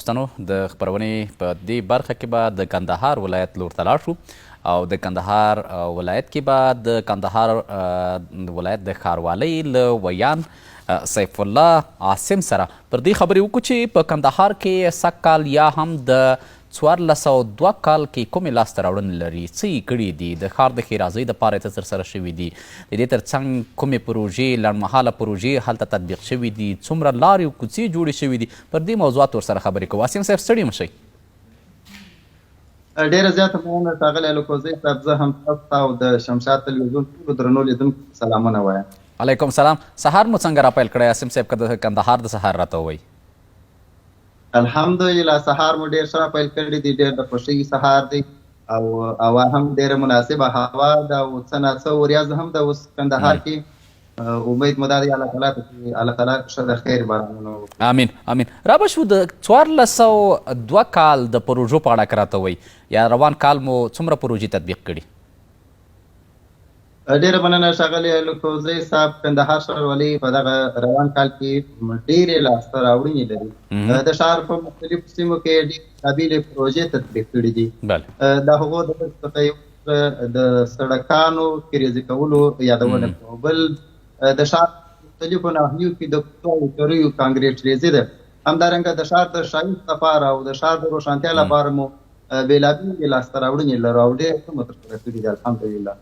دوستانو، د خپرونې په دې برخه کې به د کندهار ولایت لور ته لاړ شو او د کندهار ولایت کې به د کندهار ولایت د ښاروالۍ له ویاند سیف الله عاصم سره پر دې خبرې وکړو چې په کندهار کې سږ کال یا هم د 1402 کال کې کومې لاسته راوړنې لري، څه یې کړي دي، د ښار د ښېرازۍ دپاره یې څه ترسره شوي دي، د دې ترڅنګ کومې پروژې، لنډمهاله پروژې هلته تطبیق شوي دي، څومره لارې او کوڅې جوړې شوي دي، پر دې موضوعاتو ورسره خبرې کوو. عاصم صاحب، ستړي مه شئ. ډېره زیاته مننه ښاغلی الکوزی صاحب، زه هم تاسو ته او د شمشاد تلویزیون ټولو درنو لیدونکو ته سلامونه وایم. علیکم سلام. سهار مو څنګه راپیل کړی عاصم صاحب، که د کندهار د سهار راته ووایئ؟ الحمدلله، سهار مو ډېر ښه راپیل کړی دی، ډېر د خوښۍ سهار دی او هوا هم ډېره مناسبه هوا ده او څه ناڅه وریځ هم ده اوس کندهار کې. امید مو دا دی الله تعالی ته چې الله تعالی ښه د خیر بارانونه وکړي. امین امین. را به شو د 1402 کال د پروژو په اړه که راته ووایئ، یا روان کال مو څومره پروژې تطبیق کړي؟ ډېره مننه ښاغلی الکوزی صاحب. کندهار ښاروالۍ په دغه روان کال کې ډېرې لاسته راوړنې لري. د ښار په مختلفو سیمو کې ډېرې بېلابېلې پروژې تطبیق کړې دي. د هغو د څخه یو د سړکانو کریزي کولو یادونه کوم، بل د ښار مختلفو ناحیو کې د کوڅو او کریو کانګریټ ریزي ده. همدارنګه د ښار د ښایست لپاره او د ښار د روښانتیا لپاره مو بېلابېلې لاسته راوړنې لرو او ډېر څه مو ترسره کړي دي، الحمدلله.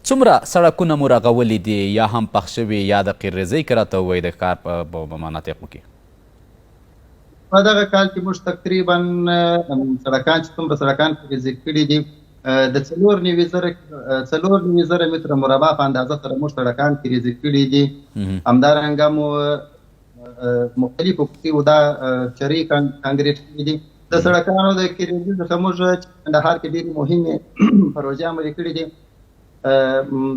څومره سړکونه مو رغولي دي یا هم پخ شوي یا د قیرریزۍ که راته ووایي د ښار په مناطقو کې؟ په دغه کال کې موږ تقریبا سړکان چې څومره سړکان قیرریزي کړي دي، د 94,000 متره مربع په اندازه سره موږ سړکان قیرریزي کړي دي. همدارنګه مو مختلفو کوڅو دا چرې کانګریټ کړي دي. د سړکانو د قیرریزي څخه موږ چې کندهار کې ډېرې مهمې پروژې عملي کړي دي.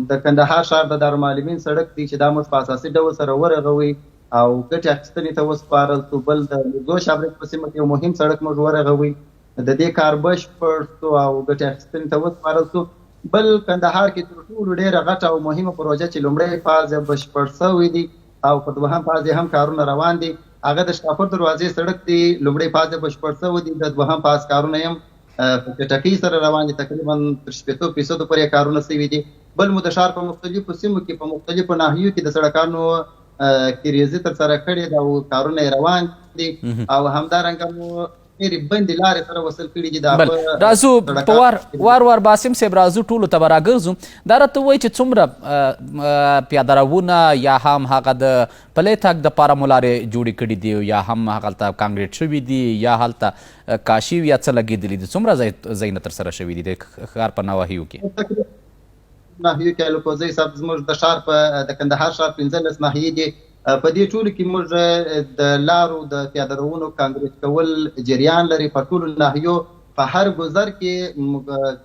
د کندهار ښار د دارالمعلمین سړک دی چې دا موږ په اساسي ډول سره ورغوي او ګټې اخیستنې ته وسپارل سو. بل د میرزو شابرک په سیمه کې یو مهم سړک موږ ورغوي، د دې کار بشپړ سو او ګټې اخیستنې ته وسپارل سو. بل کندهار کې تر ټولو ډېره غټه او مهمه پروژه چې لومړی فاز یې بشپړ سوی دی او په دوهم فاز یې هم کارونه روان دي، هغه د شاپور دروازې سړک دی. لومړی فاز یې بشپړ سوی دی، د دوهم فاز کارونه یې هم په چټکۍ سره روان دي، تقریبا تر 60% پورې کارونه سوي دي. بل مو د ښار په مختلفو سیمو کې په مختلفو ناحیو کې د سړکانو کریزي ترسره کړې ده او کارونه یې روان دي. او همدارنګه مو ډېرې بندې لارې سره وصل کړي دي. بل راځو په وار وار وار باسم صاحب، راځو ټولو ته به راګرځو. دا راته ووایي چې څومره پیادهروونه یا هم هغه د پلی تګ دپاره مو لارې جوړې کړې دي، یا هم هغلته کانګریټ شوي دي، یا هلته کاشي یا څه لګېدلي دي، څومره ځایونه ترسره شوي دي د ښار په نواحیو کې؟ ناحیو کې الکوزی صاحب، زموږ د ښار په د کندهار ښار 15 ناحیې دي. په دې ټولو کې موږ د لارو د پیادهروونو کانګریټ کول جریان لري. په ټولو ناحیو په هر ګذر کې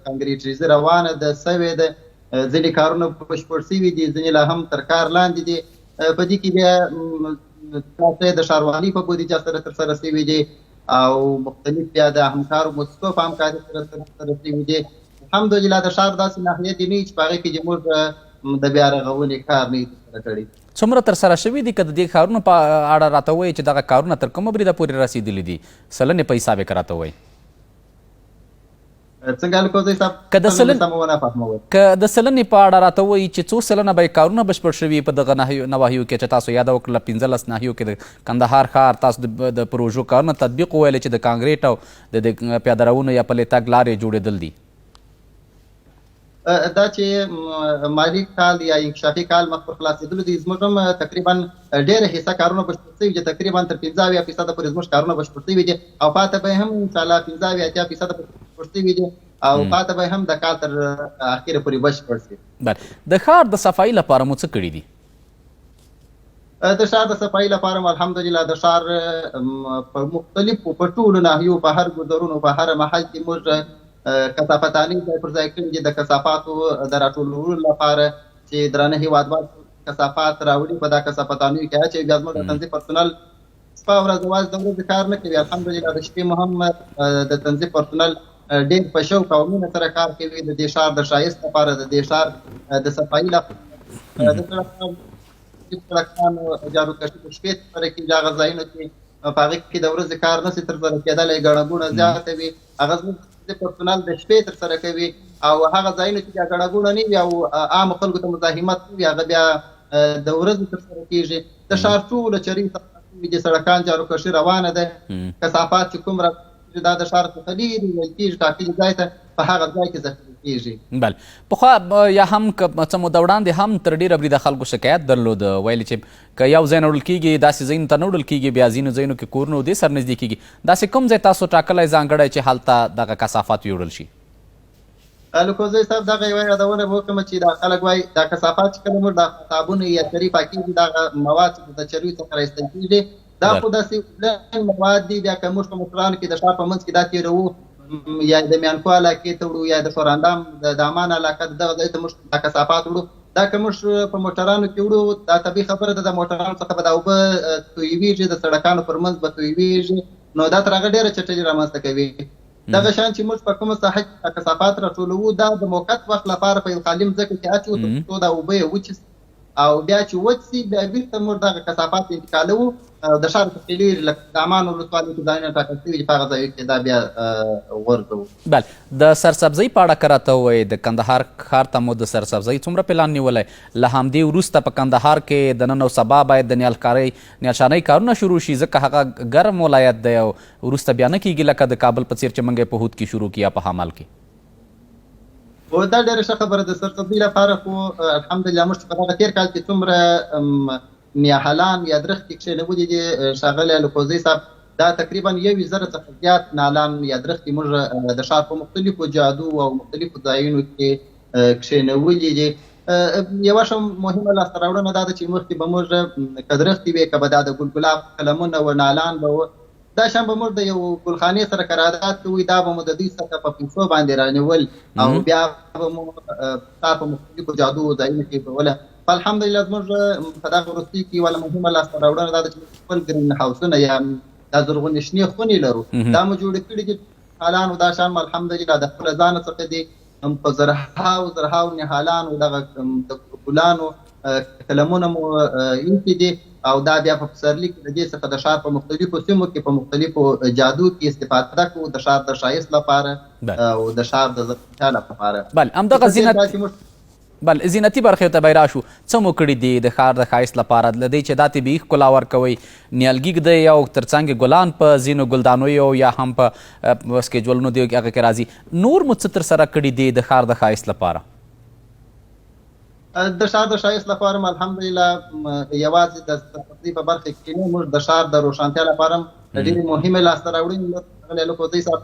کانګریټ ریزي روانه ده، سوې ده. ځینې کارونه بشپړ سوي دي، ځینې لا هم تر کار لاندې دي. په دې کې بیا د ښاروالۍ په بودیجه سره ترسره سوي دي او مختلف بیا د همکارو موسسو په همکاري سره ترسره سوي دي. الحمدلله د ښار داسې ناحیه دي نه چې په هغې کې دې موږ د بیا رغونې کار نه ترسره کړی. څومره ترسره شوي دي؟ که د دې ښارونو په اړه راته ووایې چې دغه کارونه تر کومه بریده پورې رسېدلي دي، سلنې په حساب یې که راته ووایې. څنګه الکوزی صاحب؟ که د سلن که د سلنې په اړه راته ووایي چې څو سلنه به یې کارونه بشپړ شوي په دغه نواحیو کې چې تاسو یاده وکړله، 15 ناحیو کې د کندهار ښار تاسو د پروژو کارونه تطبیق وویلې چې د کانګریټ او د پیادهروونو یا پلې تګ لارې جوړېدل دي. دا چې مالي کال یا انکشافي کال مخ پر خلاصېدلو دی، زموږ هم تقریبا ډېره حصه کارونه بشپړ شوي دي، تقریبا تر 75% پورې زموږ کارونه بشپړ شوي دي او پاته به هم انشاءالله 75، 80% بشپړ شوي دي او پاته به هم د کال تر اخره پورې بشپړ شي. بله، د ښار د صفایي لپاره مو څه کړي دي؟ د ښار د صفایي لپاره مو الحمدلله د ښار په مختلفو په ټولو ناحیو په هر ګذرونو په هر محل کې موږ کثافتانې ځای پر ځای کړي دي د کثافاتو د راټولولو لپاره چې درانه هیوادوال کثافات راوړي په دا کثافتانیو کې اچوي. بیا زموږ د تنظیف پرسونل شپه ورځ یوازې د ورځې کار نه کوي، الحمدلله د شپې مو هم د تنظیف پرسونل ډېر په شوق او مینه سره کار کوي د دې ښار د ښایست لپاره، د دې ښار د صفایي لپاره. د سړکانو جارو کشي د شپې ترسره کېږي، هغه ځایونو کې په هغه کې د ورځې کار نه سي ترسره کېدلی، ګڼه ګوڼه زیاته وي، هغه زموږ پرسونل د شپې ترسره کوي او هغه ځایونه چې بیا ګڼه ګوڼه نه وي او عامو خلکو ته مزاحمت نه وي هغه بیا د ورځې ترسره کېږي. د ښار ټوله چرۍ شوي دي، سړکان جاروکشي روانه ده، کثافات چې کوم راټولېږي دا د ښار څخه لېرې وړل کېږي، ټاکلي ځای ته په هغه ځای کې ذخیره کېږي. بله پخوا یا هم که څه موده وړاندې هم تر ډېره بریده خلکو شکایت درلود، ویل چې که یو ځای نه وړل کېږي داسې ځایونو ته نه وړل کېږي، بیا ځینو ځایونو کې کورونو دې سره نږدې کېږي. داسې کوم ځای تاسو ټاکلی ځانګړی چې هلته دغه کثافات یوړل شي؟ الکوزی صاحب، دغه یوه یادونه به وکړم چې دا خلک وایي دا کثافات چې کله موږ دا تابونه یا چرۍ پاکېږي، دغه مواد چې د چریو څخه را ایستل کېږي دا خو داسې لنډ مواد دي، بیا که موږ په موټرانو کې د ښار په منځ کې دا تېروو یا د میانکو علاقې ته وړو یا د ښوراندام د دامان علاقه ده، دغه ځای ته موږ دا کثافات وړو. دا که موږ په موټرانو کې وړو دا طبیعي خبره ده، د موټرانو څخه به دا اوبه تویویږي، د سړکانو پر منځ به تویویږي، نو دا تر هغه ډېره چټلي رامنځته کوي. دغه شان چې موږ په کومه ساحه کې کثافات راټولوو دا د موقت وخت لپاره په یو خالي مځکه کې اچوو تر څو دا اوبه یې وچې سي او بیا چې وچ سي بیا بیرته موږ دغه کثافات انتقالوو د ښار څخه لرې لکه دامان ولسوالۍ کې ځایونه ټاکل شوي دي، په هغه ځایو کې دا بیا غورځوو. بله د سرسبزۍ په اړه که راته ووایې، د کندهار ښار ته مو د سرسبزۍ څومره پلان نیولی؟ له همدې وروسته په کندهار کې د نن او سبا باید د نیالکارۍ نیالشانۍ کارونه شروع شي، ځکه هغه ګرم ولایت دی او وروسته بیا نه کیږي لکه د کابل په څیر چې موږ یې په هوت کې شروع کړي یا په حمل کې. هو دا ډېره ښه خبره ده. سرسبزۍ لپاره خو الحمدلله موږ چې په دغه تېر کال کې څومره نیاهلان یا درختې کښېنولې دي، ښاغلی الکوزی صاحب، دا تقریبا 21,000 څخه زیات نالان یا درختې موږ د ښار په مختلفو جادو او مختلفو ځایونو کې کښېنولې دي. یوه ښه مهمه لاسته راوړنه دا ده چې مخکې به موږ که درختې وې که به دا د ګل ګلاب قلمونه و نالان به و، دا شان به موږ د یو ګلخانې سره قرارداد کوي، دا به مو د دوی څخه په پیسو باندې رانیول او بیا به مو ښار په مختلفو جادو ځایونو کې کوله. الحمدلله زموږ په دغه وروستیو کې یوه مهمه لاسته راوړنه دا ده چې خپل ګرین هاوسونه یا دا زرغونې شنې خونې لرو، دا مو جوړې کړي دي. نهالانو دا شان مو الحمدلله د خپله ځانه څخه دي، په زرهاو زرهاو نهالانو دغه د ګلانو قلمونه مو ایښي دي او دا بیا په پسرلي کې د دې څخه د ښار په مختلفو سیمو کې په مختلفو جادو کې استفاده کوو د ښار د ښایست لپاره او د ښار د زرغونتیا لپاره. بله همدغه زینت بله زینتي برخې ته به راشو، څه مو کړي دي د ښار د ښایست لپاره؟ له دې چې دا طبیعي ښکلا ورکوئ، نیالګي ږدئ او تر څنګ ګلان په ځینو ګلدانیو یا هم په سکیجولونو دی هغه کې راځي، نور مو څه ترسره کړي دي د ښار د ښایست لپاره؟ د ښار د ښایست لپاره مو الحمدلله یوازې د تفریح په برخه کې نه، موږ د ښار د روښانتیا لپاره هم ډېرې مهمې لاسته راوړنې لرو. ښاغلی الکوزی صاحب،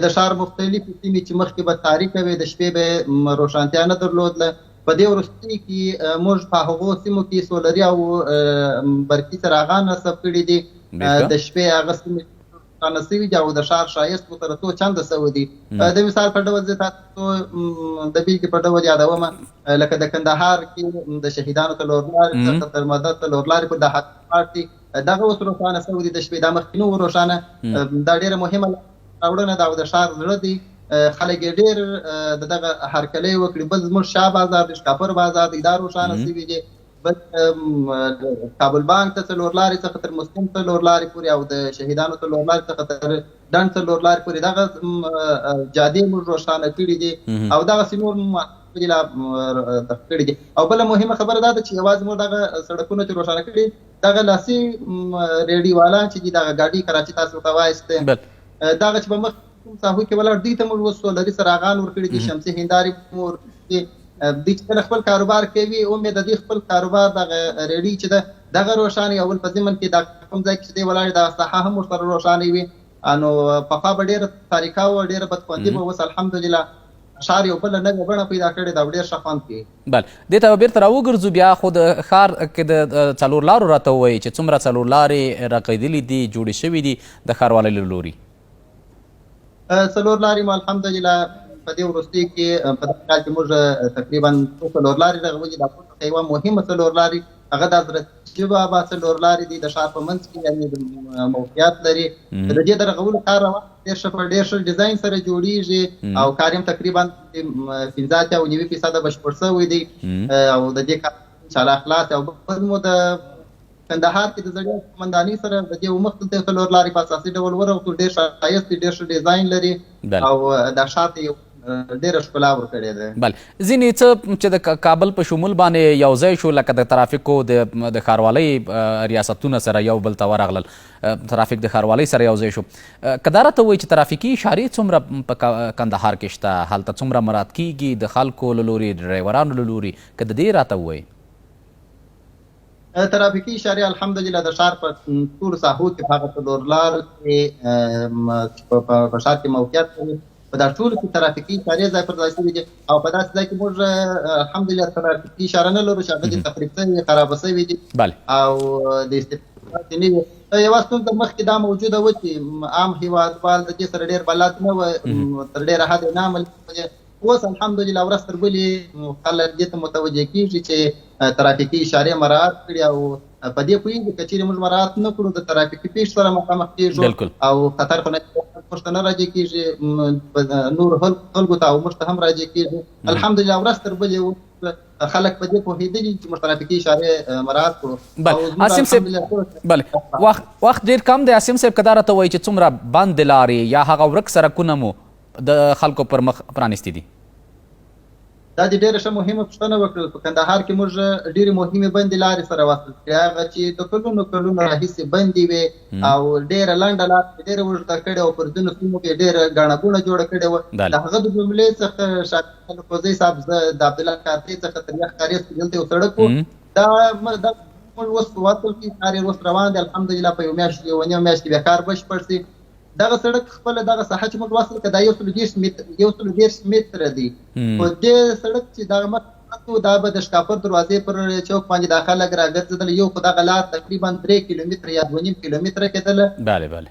د ښار مختلفې سیمې چې مخکې به تاریکه وې، د شپې به یې روښانتیا نه درلودله، په دې وروستیو کې موږ په هغو سیمو کې سولري او برقي څراغان نصب کړي دي. د شپې هغه سیمې روښانه شوي دي او د ښار ښایست ورسره څو چنده شوی دی. د مثال په ډول زه تاسو د بېلګې په ډول یادوم، لکه د کندهار کې د شهیدانو څلورلارې څخه تر مدد څلورلارې پورې د حق پارټي دغه اوس روښانه شوی دی، د شپې دا مخکې نه و روښانه. دا ډېره مهمه راوړنه ده او د ښار زړه دی، خلک یې ډېر د دغه هرکلی وکړي. بل زموږ شاه بازار دی، ښکاپور بازار دی، دا روښانه شوي دي. بل کابل بانک ته څلورلارې څخه تر مسلم څلورلارې پورې او د شهیدانو څلورلارې څخه تر ډنډ څلورلارې پورې دغه جادې موږ روښانه کړي دي او دغسې نور لا کړي دي. او بله مهمه خبره دا ده چې یوازې موږ دغه سړکونه چې روښانه کړي، دغه لاسي ریډي والان چې دي، دغه ګاډي کراچي تاسو ورته وایاست، دغه چې په مخ کوم ساحو کې ولاړ دوی ته موږ اوس سولري څراغان ورکړي دي، شمسي هندارې مو ورکړي دي. دوی چې کله خپل کاروبار کوي، هم یې د دوی خپل کاروبار دغه ریډي چې ده دغه روښانه وي، او بل په ضمن کې دا کوم ځای کې چې دی ولاړ دغه ساحه هم ورسره روښانه وي. نو پخوا به ډېره تاریکه وه، ډېره بدخوندي به، اوس الحمدلله ښار یو بله نوې بڼه پیدا کړې ده او ډېر ښه خوند کوي. بله دې ته به بېرته راوګرځو. بیا خو د ښار کې د څلور لارو راته ووایي چې څومره څلور لارې رغېدلې دي، جوړې شوې دي د ښاروالۍ له لوري؟ څلور لارې مو الحمدلله په دې وروستیو کې په دغه کال کې موږ تقریبا څو څلور لارې رغولي. دا څخه یوه مهمه څلور لارې هغه د حضرت جي بابا څلور لارې دي، د ښار په منځ کې یعنې موقعیت لري. د دې د رغولو کار روان ډېر ښه په ډېر ښه ډیزاین سره جوړیږي او کار یې هم تقریبا 85 او 90% بشپړ شوی دی او د دې کار انشاءالله خلاص. او بل مو د کندهار کې د زړې قومندانۍ سره د دې ومخ دلته یو څلور لارې په اساسي ډول ورغتو، ډېر ښایست دی، ډېر ښه ډیزاین لري او دا ښار ته یو ډېره ښکلا ورکړې ده. بله ځینې څه چې د کابل په شمول باندې یو ځای شو، لکه د ترافیکو د ښاروالۍ ریاستونه سره یو بل ته ورغلل، ترافیک د ښاروالۍ سره یو ځای شو، که دا راته ووایي چې ترافیکي اشارې څومره په کندهار کې شته، هلته څومره مراعات کیږي د خلکو له لوري، ډرایورانو له لوري، که د دې راته ووایي؟ ترافیکي اشارې الحمدلله د ښار په ټولو ساحو کې، په هغه څلور لارو کې چې په ښار کې موقعیت لري، په دا ټولو کې ترافیکي اشارې ځای پر ځای شوي دي او په داسې ځای کې موږ الحمدلله ترافیکي اشاره نه لرو چې هغه دې تخریب شوي، خرابه شوي دي او د استفادې نه وي. یوه ستونزه مخکې دا موجوده وه چې عام هیوادوال د دې سره ډېر بلد نه وه، تر ډېره حده نه عمل کولې. اوس الحمدلله ورځ تر بلې خلک دې ته متوجه کېږي چې ترافیکي اشارې مراعات کړي او په دې پوهېږي که چېرې موږ مراعات نه کړو د ترافیکي پېښ سره مخامخ کېږو او خطر خو نه موږ ته نه راجع کېږي، نورو خلکو ته او موږ ته هم راجع کېږي. الحمدلله ورځ تر بلې اوس خلک په دې پوهېدلي چې موږ ترافیکي اشارې مراعات کړو. بله عاصم صاحب، بله وخت ډېر کم دی. عاصم صاحب، که دا راته ووایي چې څومره بندې لارې یا هغه ورک سرکونه مو د خلکو پر مخ پرانیستې دي؟ دا دې ډېره ښه مهمه پوښتنه وکړل. په کندهار کې موږ ډېرې مهمې بندې لارې سره وصل کړې، هغه چې د کلونو کلونو راهیسې بندې وې او ډېره لنډه لار یې ډېره اوږده کړې او پر ځینو سیمو کې ډېره ګڼه ګوڼه جوړه کړې وه. د هغه د جملې څخه ښاغلي الکوزی صاحب، زه د عبدالله کارتې څخه تر یخ کاریز پورې دلته یو سړک و، دا موږ اوس وصل کړي، کار یې اوس روان دی الحمدلله. په یو میاشت یوه نیمه میاشت کې بیا کار بشپړ شي. دغه سړک خپله دغه ساحه چې موږ وصل کړه دا 130 متره دی. خو دې سړک چې دغه مخ دا به د ښکاپر دروازې پر چوک باندې دا خلک راګرځېدل. یو خو دغه لار تقریبا 3 کیلومتره یا 2.5 کیلومتره کېدله،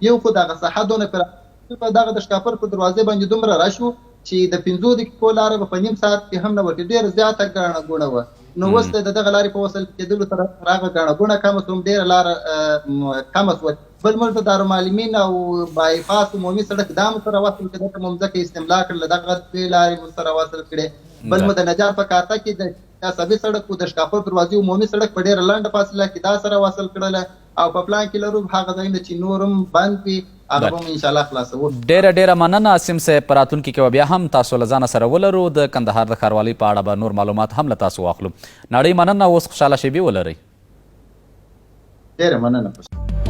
یو خو دغه ساحه دونه پراخه، دغه د ښکاپر پر دروازې باندې دومره رش و چې د 5 دقیقو لاره به په نیم ساعت کې هم نه ورکېده، ډېره زیاته ګڼه ګوڼه وه. نو اوس د دغه لارې په وصل کېدلو سره هغه ګڼه ګوڼه کمه شوه، ډېره لاره کمه شوه. بل موږ د دارالمعلمین او بای پاس عمومي سړک دا مو سره وصل کړ، دلته مو مځکه استملاک کړله، دغه دوې لارې مو سره وصل کړې. بل مو د نجار په کاته کې د عصبي سړک و د ښکاپور دروازې عمومي سړک په ډېره لنډه فاصله کې دا سره وصل کړله او په پلان کې لرو هغه ځایونه چې نور هم بند وي هغه به هم انشاءالله خلاصوو. ډېره ډېره مننه عاصم صاحب، په راتلونکي کې به بیا هم تاسو له ځانه سره ولرو، د کندهار د ښاروالۍ په اړه به نور معلومات هم له تاسو واخلو. نړۍ مننه، اوس خوشحاله شېبې ولرئ. ډېره مننه.